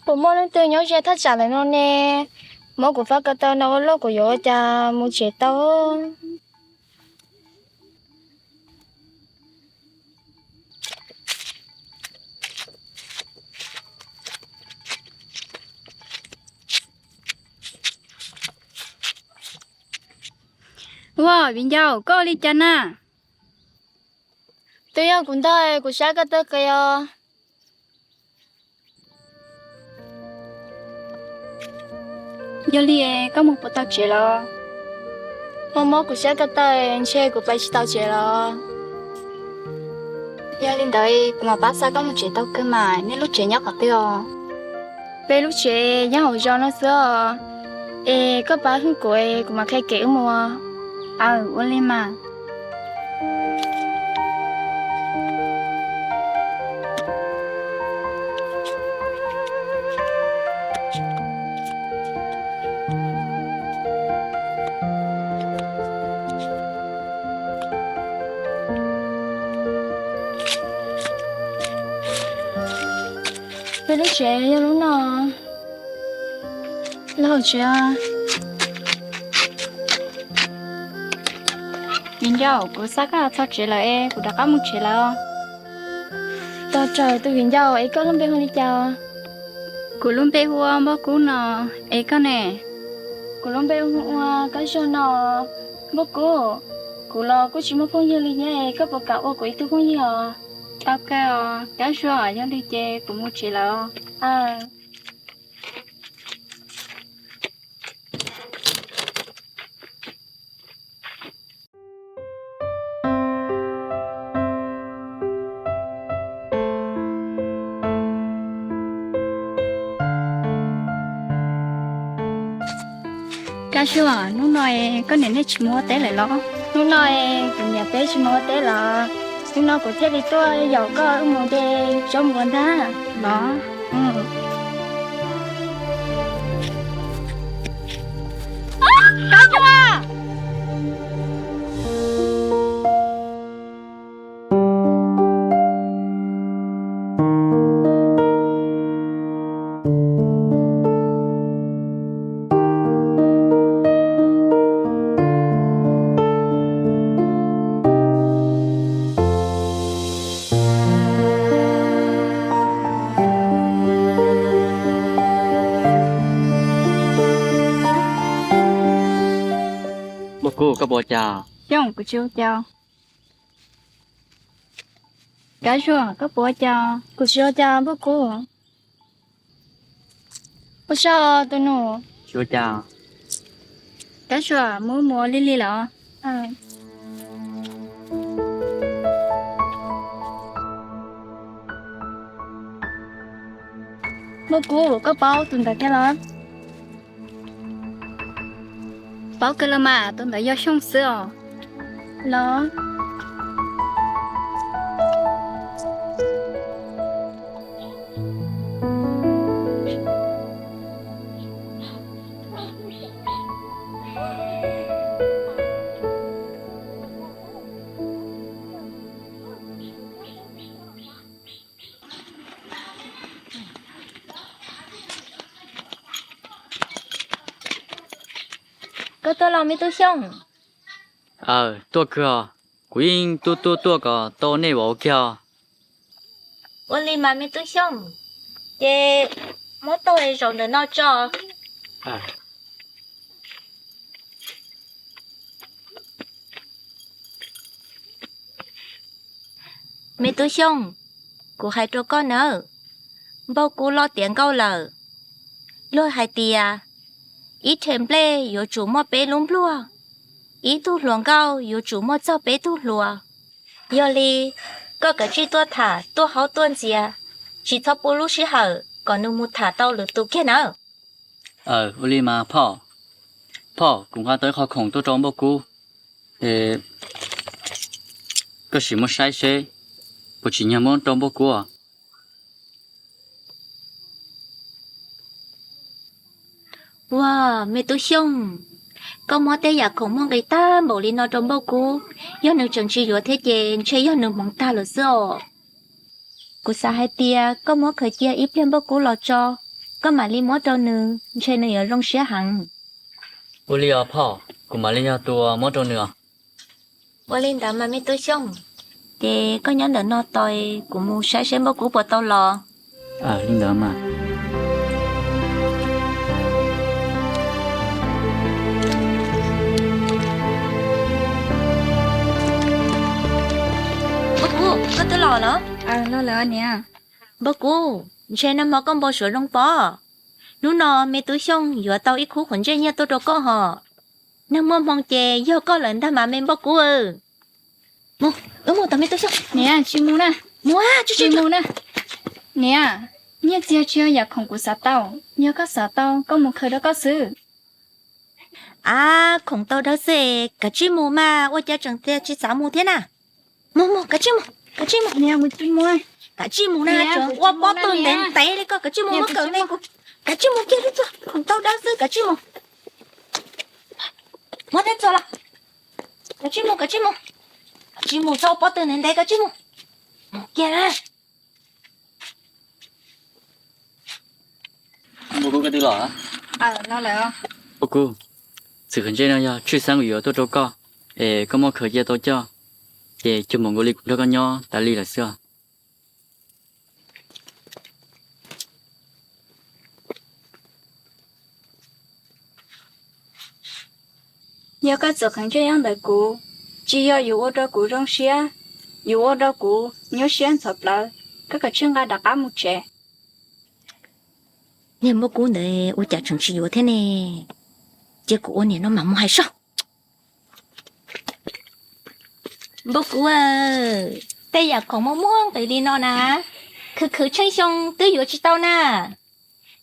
Puas muaj leej twg nyob ze thaj tsam lawm no ne? Muab kuv fab ko taw no ua luaj, kuv yuav ua cas mus tsev tau? Ua, viv ncaus, koj ua li cas na? Twb yog kuv ntog, kuv sab ko taw qis os. Yog li koj mus puas tau tsev los? Muaj mob kuv sab ko taw, ntshe kuv pais tsis tau tsev los. Yog li ntawd kuv mam pab xa koj mus tsev tau kawg mas. Nej lub tsev nyob qhov twg os? Peb lub tsev nyob hauv zos no xwb os. Es koj pab hwj kuv, kuv mam qhia kev wb mus. Aw, ua li mas. Peb lub tsev yog lub no. Los hauv tsev. Viv ncaus, kuv xa koj txog tsev lawm es kuv rov qab mus tsev lawm. Tos rawm tus viv ncaus, es koj lub npe hu li cas? Kuv lub npe hu ua Npauj Kub no, es koj ne? Kuv lub npe hu ua Kab Zuag no. Npauj Kub, kuv los kuj tsis muaj phooj ywg li thiab, koj puas kam ua kuv ib tug phooj ywg os? Tau kawg os Kab Zuag, yog li ces kuv mus tsev lawm. Kab Zuag, hnub no es koj niam nej tsis mus ua teb lawm los? Hnub no es kuv niam peb tsis mus ua teb lawm. Hnub no kuv thiaj li tuaj yaum koj wb mus de zaub npua ntag los. Kab Zuag! Npauj Kub, koj puas ua cas? Xyooj, kuv tsis ua cas. Kab Zuag, koj puas ua cas? Kuv tsis ua cas Npauj Kub. Ua tsaug tus nus. Tsis ua cas. Kab Zuag, mus mus li li lawm. Npauj Kub, koj paub tus ntawd thiab los? Paub kawg los mas, tus ntawd yog Xyooj xwb os. Los. Koj tuaj los me tub Xyooj? Aw, tuaj kawg os. Kuv yeej tuaj tuaj tuaj kom tau nej uas ua kiag os. Ua li mas me tub Xyooj, ces muab tau zaum ntawm no tso. Me tub Xyooj, kuv hais rau koj nawb, Npauj Kub loj tiav nkauj lawm. Luag hais tias, ib rhe nplej yuav tsum muaj peb lub npluag, ib tug hluas nkauj yuav tsum muaj txog peb tug hluas. Yog li, koj kav tsij tuaj tham tuaj haub tuaj ntxias, tsis txhob pub lub sij hawm kom nws mus tham tau lwm tus kiag nawb. Aw, ua li mas phauj. Phauj, kuv nqa tau ib qho khoom tuaj rau Npauj Kub. Koj sim muab saib seb puas tsim nyog muab rau Npauj Kub. Ua, me tub Xyooj, koj muab tej yam khoom muaj nqis tag npaum li no rau Npauj Kub, yog nws tseem tsis yuav thiab ces ntshe yog nws hmoov tag lawm xwb os. Kuv xav hais tias koj muab khaws cia ib pliag Npauj Kub los tso, koj mam li muab rau nws, ntshe nws yuav zoo siab heev. Ua li os phauj, kuv mam li yog tus muab rau nws os. Ua li ntawd mas me tub Xyooj, ces koj nyob ntawm no tos kuv mus saib seb Npauj Kub puas tau los. Li ntawd mas. Npauj Kub, koj twb los los? Los lawm niam. Npauj Kub, ntshe nag hmo koj npau suav zoo pob. Hnub no me tub Xyooj yuav tau ib khub qhuav ntsej nyiaj tuaj rau koj hos. Nag muaj hmoo ces yog koj lawm ntag mas me Npauj Kub. Mus, wb mus tos me tub Xyooj. Niam, tsis mus na. Mus, tsis mus na. Niam, nyiaj txiag tsis yog yam khoom kuv xav tau, yog koj xav tau koj mus khaws rau koj xwb. Ab, khoom tau dawb xwb, kav tsij mus mas, ua cas tseem tias tsis xav mus thiab na. Mus mus, kav tsij mus, kav tsij mus. Kav tsij mus na, ua pob tw ntev ntev li koj, kav tsij mus, muab kawm me kuv. Kav tsij mus kiag, khoom tau dawb xwb, kav tsij mus. Muab tej txuas los. Kav tsij mus, kav tsij mus. Kav tsij mus, txhob ua pob tw ntev ntev, kav tsij mus. Mus kiag na. Npauj Kub, koj twb los? Npauj Kub, txiv qhwv ntsej no yog tshwj xeeb uas yuav tuaj rau koj, es koj muab khaws cia tau coj, ces cuag npaum nkaus li kuv nrog koj nyob tas li lawm xwb os. Yog koj txawm qhwv ntsej nyob ntawm kuv, tsis yog yuav ua rau kuv zoo siab, yuav ua rau kuv nyuaj siab ntxhov plawv, koj kav tsij nqa rov qab mus tsev. Niag Npauj Kub ntawd ua cas tseem tsis yuav thiab ne? Cia kuv ua niam no mam mus hais soj. Npauj Kub, tej yam khoom muaj muaj nqis li no na, khwv khwv tsheej xyoo twb yuav tsis tau na.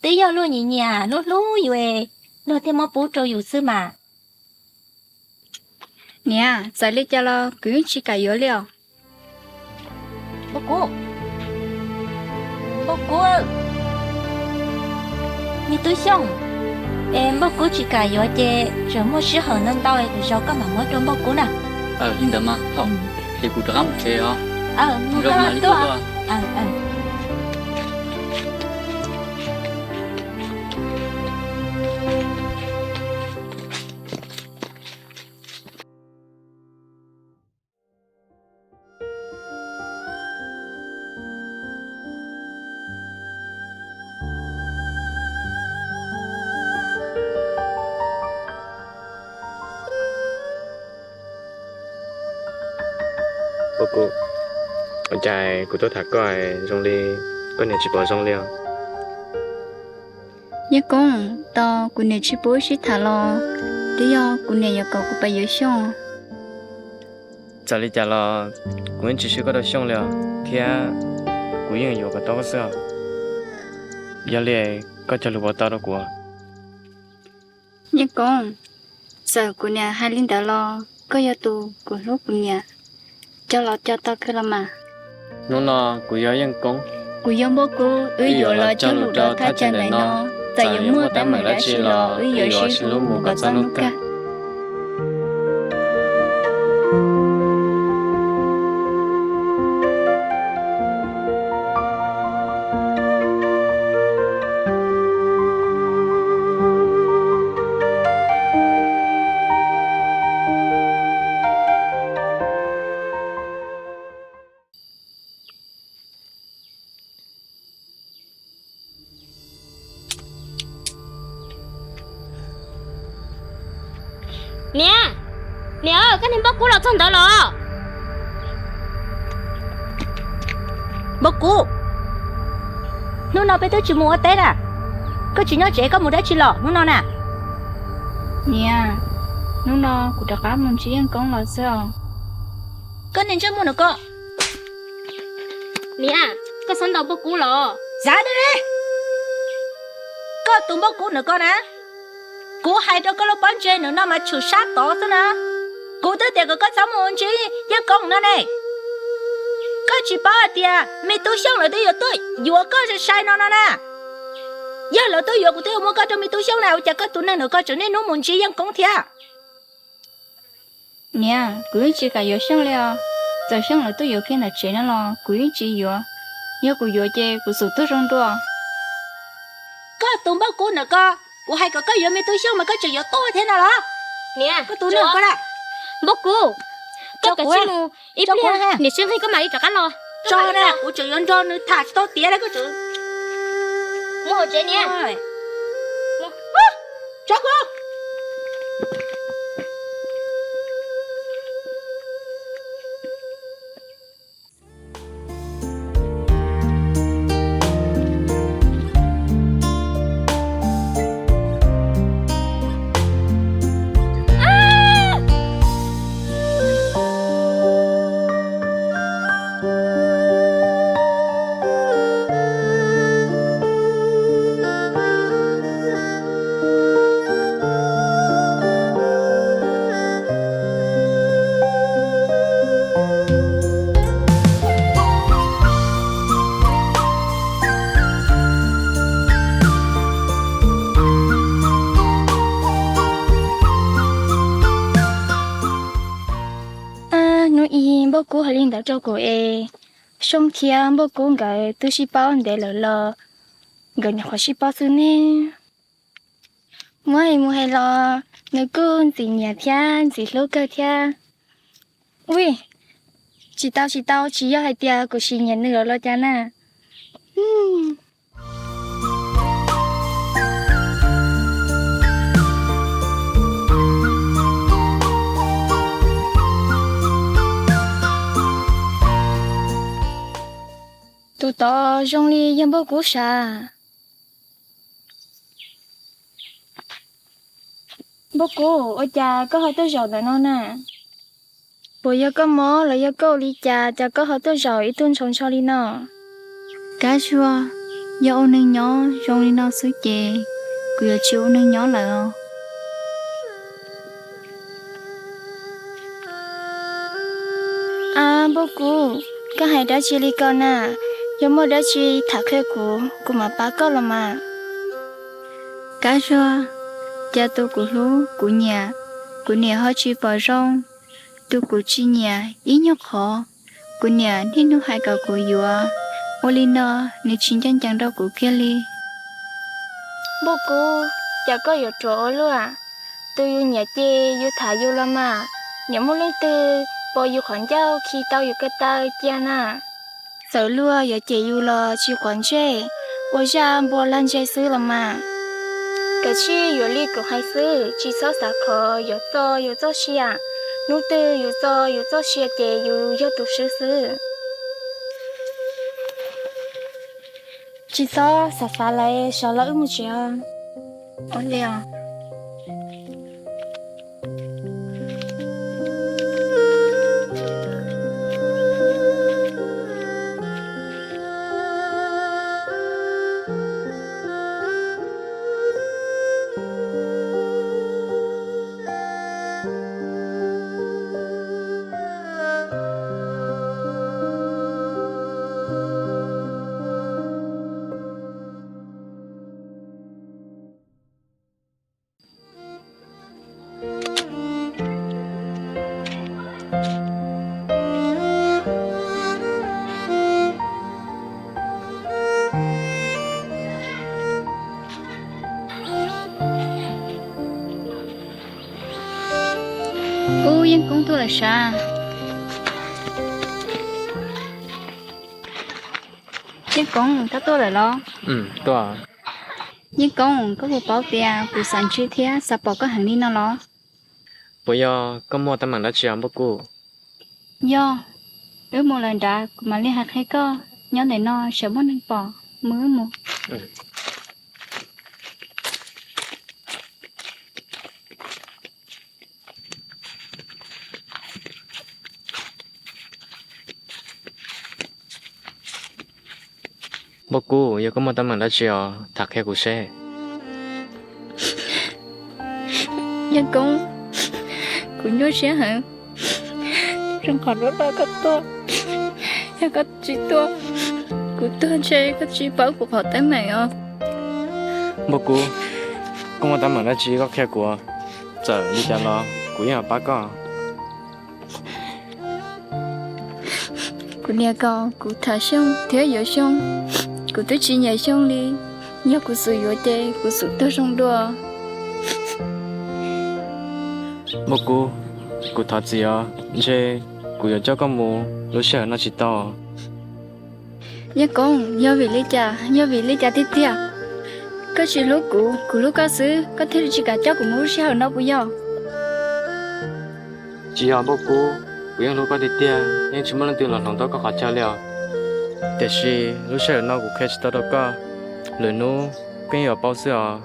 Twb yog luag nyiam nyiam hlub hlub yus, luag thiaj muab pub rau yus xwb mas. Niam, txawm li cas los kuv yeej tsis kam yuav li os. Npauj Kub, Npauj Kub, me tub Xyooj, es Npauj Kub tsis kam yuav ces tseem muaj sij hawm ntau ntau, lwm zaus koj mam muab rau Npauj Kub na. Li ntawd mas, ces kuv rov qab mus tsev os. Mus koj mam li tuaj. Npauj Kub, ua cas kuv tuaj tham koj zoo li koj niam tsis pom zoo li os? Yeej Koob, tos kuv niam tsis pub wb sib tham los twb yog kuv niam yuav kom kuv pab yuav Xyooj. Txawm li cas los kuv yeej tsis swb koj rau Xyooj li os, thiab kuv yeej yuav kom tau koj xwb os. Yog li koj cog lus puas tau rau kuv? Yeej Koob, txawm kuv niam hais li ntawd los koj yog tus kuv hlub kuv niam, cog los cog tau kawg los mas. Hnub no kuv yog Yeej Koob, kuv yog Npauj Kub, wb yuav los cog lus rau thaj chaw ntawm no, txawm yuav muaj teeb meem dab tsi los wb yuav sib hlub mus kom txog hnub kawg. Niam, niam, koj niag Npauj Kub los txog ntawd los? Npauj Kub, hnub no peb twb tsis mus ua teb na, koj tsis nyob tsev koj mus dab tsi los hnub no na? Niam, hnub no kuv rov qab mus ntsib Yeej Koob los xwb os. Koj niag ntsej muag no koj. Niam, koj xav ntaus Npauj Kub los? Xav ne. Koj tus Npauj Kub ntawm koj na, kuv hais rau koj lub pob ntseg ntawm no mas tshwm sab tod xwb na. Kuv twb tias kom koj txhob mus ntsib Yeej Koob no ne. Koj tsis paub hais tias me tub Xyooj lawv twb yuav tuaj yuav koj sai sai no no na. Yog lawv twb yuav kuv twb yuav muab koj rau me tub Xyooj na, ua cas koj tus neeg ntawm koj tseem niaj hnub mus ntsib Yeej Koob thiab? Niam, kuv yeej tsis kam yuav Xyooj li os. Txawm Xyooj lawv twb yuav kiag ntawm tsev no los kuv yeej tsis yuav. Yog kuv yuav ces kuv xub tuag zoo dua. Koj Tus Npauj Kub ntawm ko, kuv hais kom koj yuav me tub Xyooj mas koj tseem yuav tuaj thiab no los? Niam, koj tus neeg ko na. Npauj Kub, koj kav tsij mus ib pliag, niam Tswb Nqig koj mam li rov qab los. Tso na, kuv tseem yuav nrog nws tham tsis tau tiav li koj tseem. Mus hauv tsev niam. Tso kuv. Hnub ib Npauj Kub hais li ntawd rau kuv es, Xyooj thiab Npauj Kub nkawd twb sib paub ntev lawm los nkawd nyuam qhuav sib paub xwb ne. Muab hais mus hais los nws kuj ntxim nyiam thiab ntxim hlub kawg thiab. Ui, tsis tau tsis tau, tsis yog hais tias kuv sim nyiam nws lawm los cas na. Tus tod zoo li yog Npauj Kub sav. Npauj Kub, ua cas koj ho tuaj zaum ntawm no na? Puas yog koj mob los yog koj ua li cas, cas koj ho tuaj zaum ib tug ntshaus ntsho li no? Kab Zuag, yog ua neeg nyob zoo li no xwb ces kuv yuav tsis ua neeg nyob lawm os. Ab, Npauj Kub, koj hais dab tsi li ko na? Yog muaj dab tsi tham qhia kuv, kuv mam pab koj los mas. Kab Zuag, cas tus kuv hlub kuv nyiam, kuv niam ho tsis pom zoo, tus kuv tsis nyiam ib nyuag qhov, kuv niam niaj hnub hais kom kuv yuav, ua li no nws tsis ncaj ncees rau kuv kiag li. Npauj Kub, cas koj yuav ruam ua luaj? Tus yus nyiam ces yus tham yus los mas, niam muaj leej twg pom yus qhov ncauj khi tau yus ko taw cia na. Txawm luag yuav cem yus los tsis quav ntsej, ua zaj npua lag ntseg xwb los mas. Kav tsij yuav li kuv hais xwb, tsis txhob xav qhov yuav txo yus txoj sia. Hnub twg yus txo yus txoj sia ces yus yog tus swb xwb. Tsis txhob xav xav lawm, sawv los wb mus tsev os. Ua li os. Ub, Yeej Koob tuaj lawm sav. Yeej Koob, koj tuaj lawm los? Yeej Koob, koj puas paub tias kuv xav ntsib thiab xav pom koj heev li no los? Puas yog koj muaj teeb meem dab tsi os Npauj Kub? Yog, wb mus lawm nrad kuv mam li hais qhia koj, nyob ntawm no tsam muaj neeg pom, mus wb mus. Npauj Kub, yog koj muaj teeb meem dab tsi os tham qhia kuv seb. Yeej Koob, kuv nyuaj siab heev, zoo qhov lub loj koj tuaj, yog koj tsis tuaj, kuv tuag ntshe koj tsis paub kuv qhov teeb meem os. Npauj Kub, koj muaj teeb meem dab tsi koj qhia kuv, txawm li cas los kuv yeej pab koj. Kuv niam kom kuv tham Xyooj thiab yuav Xyooj, kuv twb tsis nyiam Xyooj li. Yog kuv xub yuav ces kuv xub tuag zoo dua. Npauj Kub, kuv thov txim os, ntshe kuv yuav coj koj mus lub sij hawm no tsis tau. Yeej Koob, yog vim li cas, yog vim li cas tiag tiag koj tsis hlub kuv, kuv hlub koj xwb, koj thiaj li tsis kam coj kuv mus lub sij hawm no puas yog? Tsis yog Npauj Kub, kuv yeej hlub koj tiag tiag, yeej tsis muaj leej twg los hloov tau koj qhov chaw li os. Tiam sis lub sij hawm no kuv qhia tsis tau rau koj, lwm hnub koj yeej yuav paub xwb os.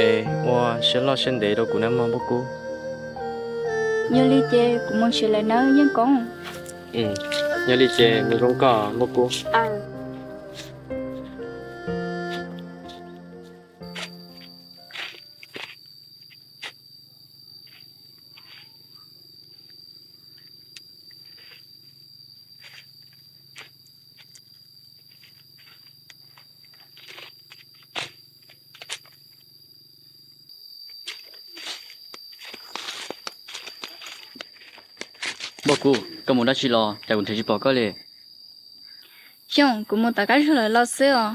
Es ua siab loj siab ntev rau kuv nawb mog Npauj Kub. Yog li ces kuv mus tsev lawm nawb Yeej Koob. Yog li ces mus zoo koj Npauj Kub. Npauj Kub, koj mus dab tsi los cas kuv nrhiav tsis pom koj li? Xyooj, kuv mus tom Kab Zuag lawv los xwb os.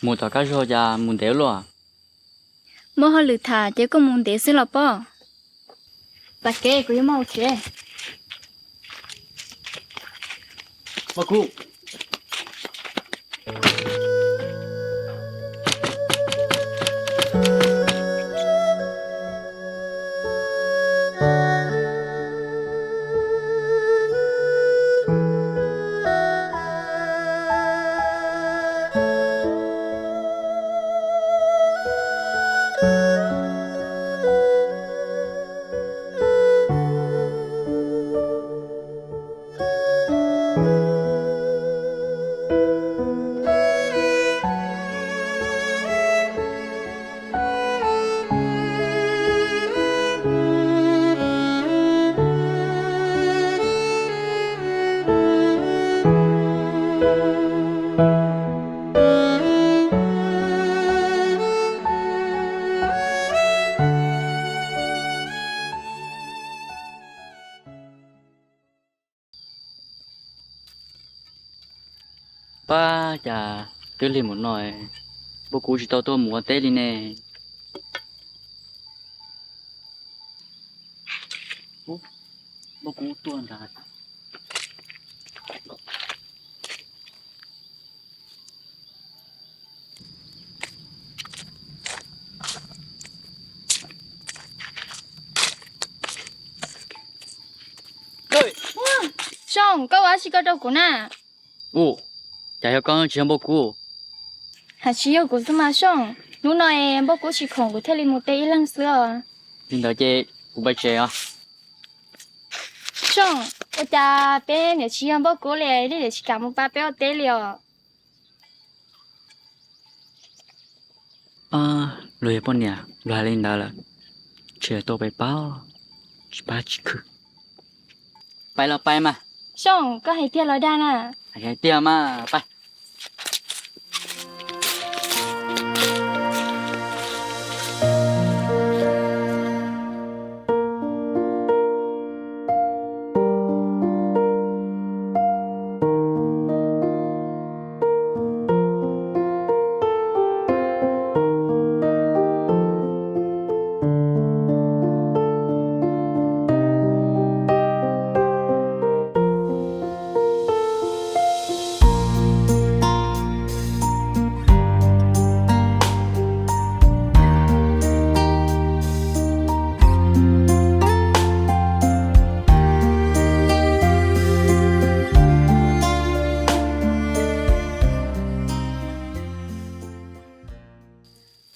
Mus tom Kab Zuag cas mus ntev ua luaj? Muaj hauj lwm tham ces kuj mus ntev xwb los pob. Pam kev, kuv yuav mus tsev. Pab, cas twb lig mus no, Npauj Kub tsis tau tuaj mus ua teb li ne. Npauj Kub tuaj ntag. Xyooj, koj ua dab tsi ko rau kuv na? Ub, cas yog koj tsis yog Npauj Kub? Hais tsis yog kuv xwb mas Xyooj, hnub no es Npauj Kub tsis khoom kuv thiaj li mus teb ib leeg xwb os. Li ntawd ces kuv pais tsev os. Xyooj, ua cas peb niam tsis yog Npauj Kub li, niam tsis kam mus pab peb ua teb li os? Luag yog poj niam, luag hais li ntawd lawm, tsis tau pais pab, tsis pab tsis khwv. Pais los pais mas. Xyooj, koj hais tiag los dag na? Hais tiag mas, pais.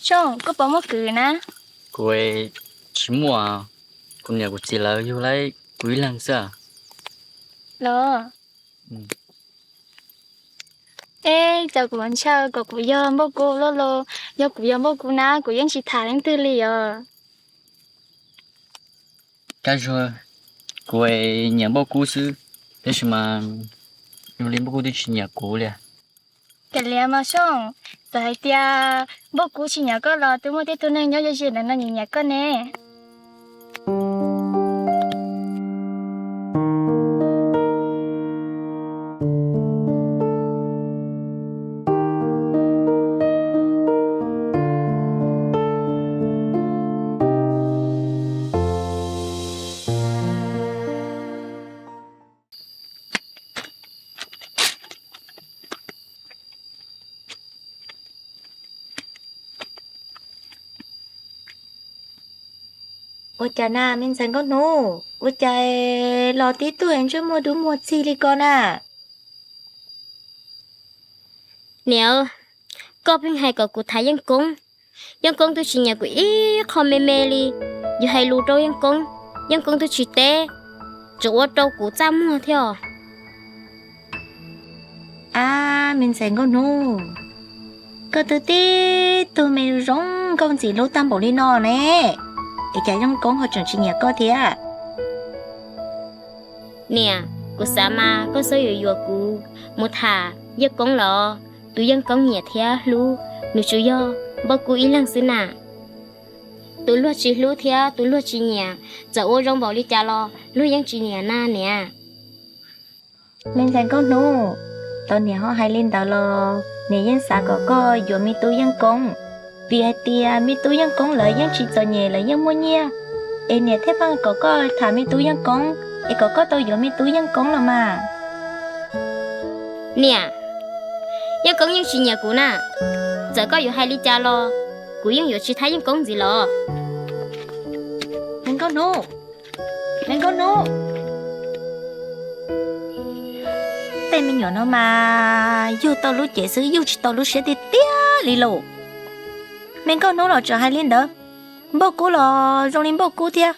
Xyooj, koj puas muaj kwv na? Kuv tsis muaj, kuv niam kuv txiv lawv yug lawm kuv ib leeg xwb. Los, es cas kuv ntshaw kom kuv yog Npauj Kub loj los, yog kuv yog Npauj Kub na kuv yeej tsis tham leej twg li os. Kab Zuag, kuv nyiam Npauj Kub xwb, tab sis mas yog li Npauj Kub twb tsis nyiam kuv li. Kav liam mas Xyooj, txawm hais tias Npauj Kub tsis nyiam koj los twb muaj tej tug neeg nyob ze ze ntawm no nyiam nyiam koj ne. Ua cas na me ntxhais Nkauj Hnub, ua cas los tib tug es ntsej muag dub muag txig li ko na? Niam, koj pheej hais kom kuv tham Yeej Koob. Yeej Koob twb tsis nyiam kuv ib qho me me li. Yus hais lus rau Yeej Koob, Yeej Koob twb tsis teb, tseem ua rau kuv txaj muag thiab os. Ab, me ntxhais Nkauj Hnub, koj twb tib tug me zoo nkauj ntxim hlub tag npaum li no ne, es cas Yeej Koob ho tseem tsis nyiam koj thiab? Niam, kuv xav mas koj xav yuav yuav kuv mus tham Yeej Koob los? Tus Yeej Koob nyiam thiab hlub, nws tsuas yog Npauj Kub ib leeg xwb na. Tus luag tsis hlub thiab tus luag tsis nyiam, txawm ua zoo npaum li cas los luag yeej tsis nyiam na niam. Me ntxhais Nkauj Hnub, tau niam ho hais li ntawd los niam yeej xav kom koj yuav me tub Yeej Koob, vim hais tias me tub Yeej Koob lawv yeej tsis txom nyem, lawv yeej muaj nyiaj, es niam thiaj pheej kom koj tham me tub Yeej Koob, es kom koj tau yuav me tub Yeej Koob los mas. Niam, Yeej Koob yeej tsis nyiam kuv na, txawm koj yuav hais li cas los kuv yeej yuav tsis thab Yeej Koob ntxiv los. Me Nkauj Hnub, me Nkauj Hnub, tej me nyuam no mas yug tau lub cev xwb yug tsis tau lub siab tiag tiag li lauj. Me Nkauj Hnub los tseem hais li ntawd, Npauj Kub los zoo li Npauj Kub thiab.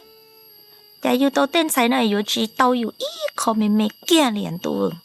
Cas yug tau tej ntxhais no yuav tsis tau yus ib qho me me kiag li ntuj.